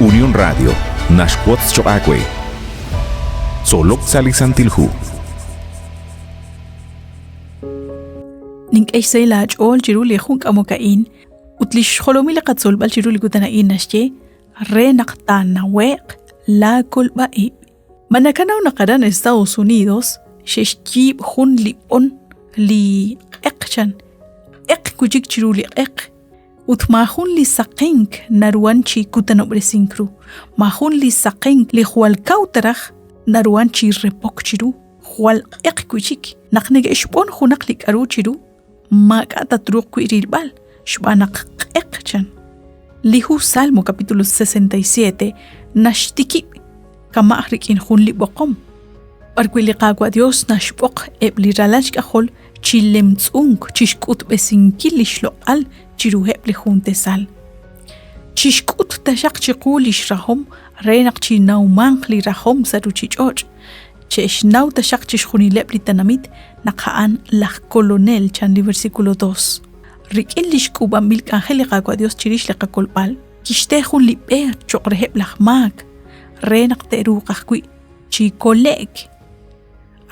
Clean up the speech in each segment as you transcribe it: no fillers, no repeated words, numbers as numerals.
Unión Radio naxwotz choq' aawe. Tzolok sa' li Santil Hu. Nink'e xsahil aach'ool chiru li jun k'amok a'in ut li xjolomil li qatzolb'al chiru li kutan a'in naxye re naq taanawe'q laa kolb'a-ib'. Ma nakanaw naq aran Estados Unidos xe'xyiib' jun li b'on li q'eq chan, q'eq wi' chik chiru li q'eq, ut maajun li saqenk naruhan chi kutanob'resink ru, maajun li saqenk li jwal kaw ta raj naruhan chi repok chiru, jwal q'eq wi' chik. Naq neke'xb'on junaq li k'aru chiru, maak'a' tatruuq wi' rilb'al xb'aan naq q'eq chan. Li hu Salmo capítulo 67 naxtikib' kama' rik'in jun li b'oqom, b'arwi' li Qaawa' Dios naxb'oq eb' li ralal xk'ajol chi lemtz'unk chi xk'utb'esinkil li xloq'al chiruheb' li jun tesal. Chixk'ut taxaq chiqu li xrahom re naq chinawmanq li rajom sa' ruuchich'och'. Che'xnaw taxaq chixjunileb' li tenamit naq a'an laj Kolonel, chan li versículo 2. Rik'in lix k'uub'anb'il k'anjel li Qaawa' Dios chirix li qakolb'al, kixte jun li b'e choq' reheb' laj maak re naq te'ruuq ajwi' chi kole'k,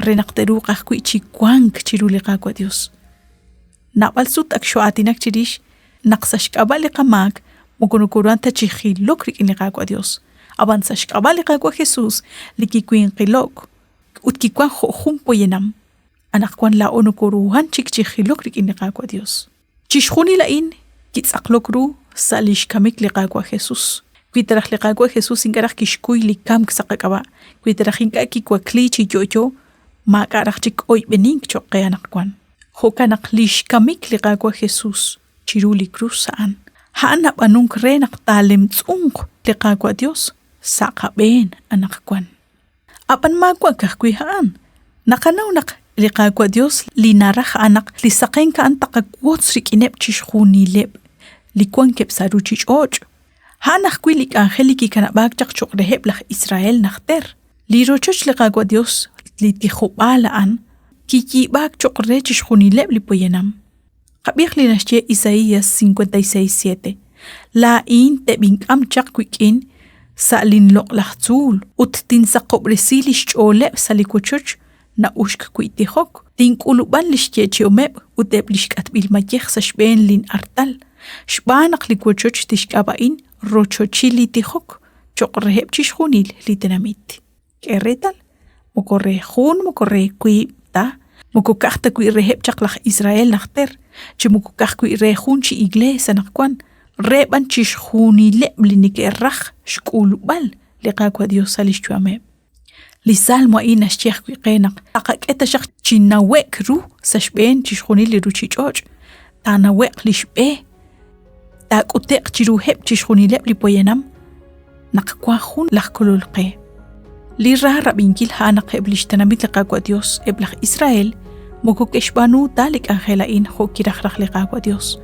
re naq te'ruuq ajwi' chi wank chiru li Qaawa' Dios. Naab'al sut ak xoo'aatinak chirix naq sa' xk'ab'a' li qamaak moko nokoruhan ta chi jilok rik'in li Qaawa' Dios. Ab'an sa' xk'ab'a' li Qaawa' Jesus li kiwinqilo'k ut kiwank jo' jun poyanam, anaqwan laa'o nokoruhan chik chi jilok rik'in li Qaawa' Dios. Chixjunil a'in kitz'aqlok ru sa' li xkamik li Qaawa' Jesus. Wi ta raj li Qaawa' Jesus ink'a' raj kixkuy li kamk sa' qak'ab'a', wi ta raj ink'a' kiwakli chi yo'yo, maak'a' raj chik oyb'enink cho'q qe anaqwan. Jo'kan naq li xkamik li Qaawa' Jesus chiru li krus a'an, a'an nab'aanunk re naq taalemtz'unq li Qaawa' Dios sa' qab'een anaqwan. Ab'an maawa' ka'ajwi' a'an. Naqanaw naq li Qaawa' Dios li naraj a'an naq li saqenk a'an taqawotz rik'ineb' chixjunileb' li wankeb' sa' ruchich'och'. A'an ajwi' li k'anjel li kikanab'aak chaq cho'q reheb' laj Israel najter. Li rochoch li Qaawa' Dios, li tijob'aal a'an, kiyiib'aak cho'q re chixjunileb' li poyanam. Qab'iiq li naxye Isaías 56:7, Laa'in teb'ink'am chaq wik'in sa' linloq'laj tzuul ut tinsaqob'resi li xch'ooleb' sa' li wochoch na'uxk wi' tijok. Tink'ulub'an li xyeechi'omeb' ut eb' li xk'atb'il mayej sa' xb'een lin'artal, xb'aan naq li wochoch tixk'ab'a'in rochochil li tijok cho'q reheb' chixjunil li tenamit. K'e reetal, moko re jun moko re wiib' ta, moko ka'aj ta wi' reheb' chaq laj Israel najter, chi moko ka'aj wi' re jun chi iglees anaqwan, re b'an chixjunileb' li neke'raj xk'ulb'al li Qaawa' Dios sa' lix yu'ameb'. Li salmo a'in naxye ajwi' qe naq taqak'e taxaq chi nawe'k ru sa' xb'een chixjunil li ruchich'och', taanawe'q lix b'e, taak'ute'q chiruheb' chixjunileb' li poyanam naq wank jun laj Kolol qe. Li ra rab'inkil a'an naq eb' li xtenamit li Qaawa' Yos, eb' laj Israel, moko ke'xb'aanu ta li k'anjel a'in jo' kiraj raj li Qaawa' Yos.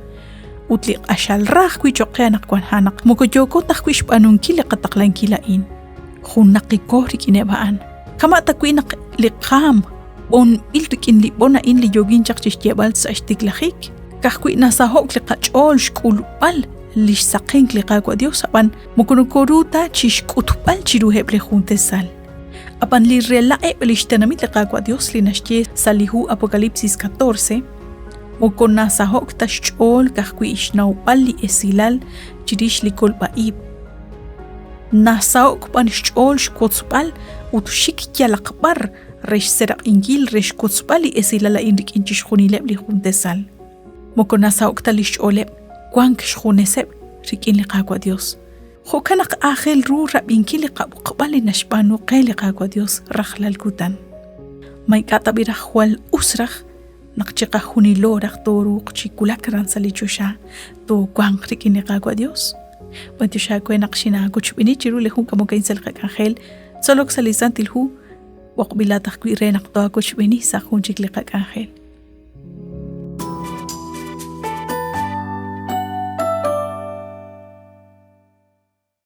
Ut li q'axal ra ajwi' cho'q qe anaqwan a'an naq moko yooko ta ajwi' xb'aanunkil li qataqlankil a'in. Junnaqiko rik'ineb' a'an. Kama' tawi' naq li qaam b'onb'il rik'in li b'on a'in li yookin chaq chi xyeeb'al sa' xtiklajik. Ka'ajwi' nasaho'k li qach'ool xk'ulb'al li xsaqenk li Qaawa' Dios, ab'an moko nokoru ta chi xk'utb'al chiruheb' li jun tesal. Ab'an li rela'eb' li xtenamit li Qaawa' Dios li naxye sa' li hu Apocalipsis 14, moko nasaho'k ta xch'ool ka'ajwi' xnawb'al li esilal chirix li kolb'a-ib'. Nasaho'k b'an xch'ool xwotzb'al ut xik yalaq b'ar re xseraq'inkil re xwotzb'al li esilal a'in rik'in chixjunileb' li jun tesal. Moko nasaho'k ta li xch'ooleb' wank xjuneseb' rik'in li Qaawa' Dios. Jo'kan naq aajel ru rab'inkil li qab'oqb'al li naxb'aanu qe li Qaawa' Dios rajlal kutan. Ma ink'a' tab'i raj jwal us raj naq chiqajunilo raj tooruuq chi wulak aran sa' li choxa toowanq rik'in li Qaawa' Dios? B'antiox aawe naq xinaawochb'eeni chiru li jun k'amok a'in sa' li qak'anjel Tzolok sa' li Santil Hu, b'oqb'ilat ajwi' re naq too'awochb'eeni sa' jun chik li qak'anjel.